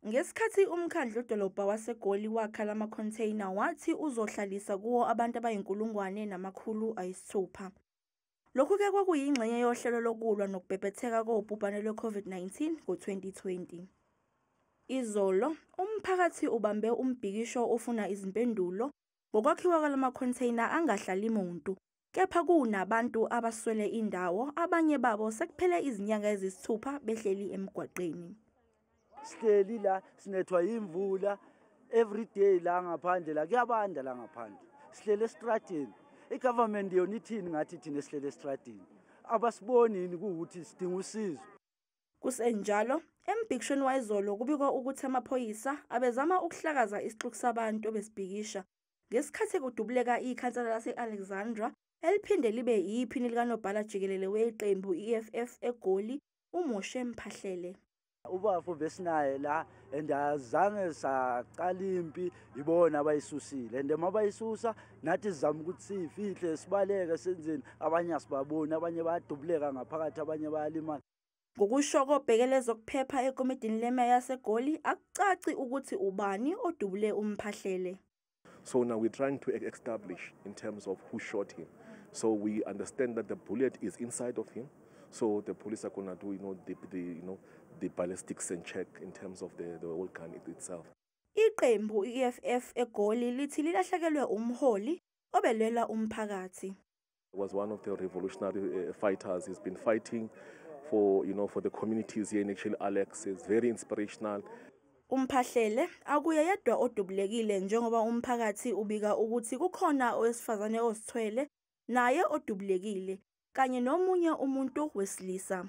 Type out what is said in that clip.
Ngesikhathi umkhandlu-dolobha waseGoli wakha lama-container wathi uzohlalisa kuwo abantu abayi-1,600. Lokhu-ke kwakuyingxenye yohlelo lokulwa nokubhebhetheka kobhubhane lwe-COVID-19 ngo-2020. Izolo, umphakathi ubambe umbhikisho ofuna izimpendulo ngokwakhiwa kwalama-container angahlali muntu, kepha kunabantu abaswele indawo, abanye babo sekuphele izinyanga eziyisithupha behleli emgwaqeni. Sihleli la sinethwa yimvula every day la ngaphandle, la kuyabanda la ngaphandle. Sihlele estradini. I-government yona ithini ngathi thina esihlele estradini? Abasiboni yini ukuthi sidinga usizo? Kusenjalo, embhikishweni wayizolo kubikwa ukuthi amaphoyisa abezama ukuhlakaza isixuku sabantu ebesibhikisha ngesikhathi kudubuleka ikhansela lase-Alexandra eliphinde libe yiphini likanobhala jikelele weqembu i-EFF eGoli, uMoshe Mphahlele. Ubafo besinaye la and azange saqala impi, ibona abayisusile, and mabayisusa nathi sizama ukuthi siyifihle, sibaleke, senzeni. Abanye asibaboni, abanye bayadubuleka ngaphakathi, abanye bayalimala. Ngokusho kobhekele zokuphepha ekomidini lemeya yaseGoli, akucaci ukuthi ubani odubule uMphahlele. So now we're trying to establish in terms of who shot him. So we understand that the bullet is inside of him. So the police are going to do, the ballistics and check in terms of the whole gun itself. Iqembu i-EFF eGoli lithi lilahlekelwe umholi obelwela umphakathi. Was one of the revolutionary fighters. He's been fighting for the communities here in actually Alex. Is very inspirational. UMphahlele akuye yedwa odubulekile, njengoba umphakathi ubika ukuthi kukhona owesifazane ozithwele naye odubulekile kanye nomunye umuntu wesilisa.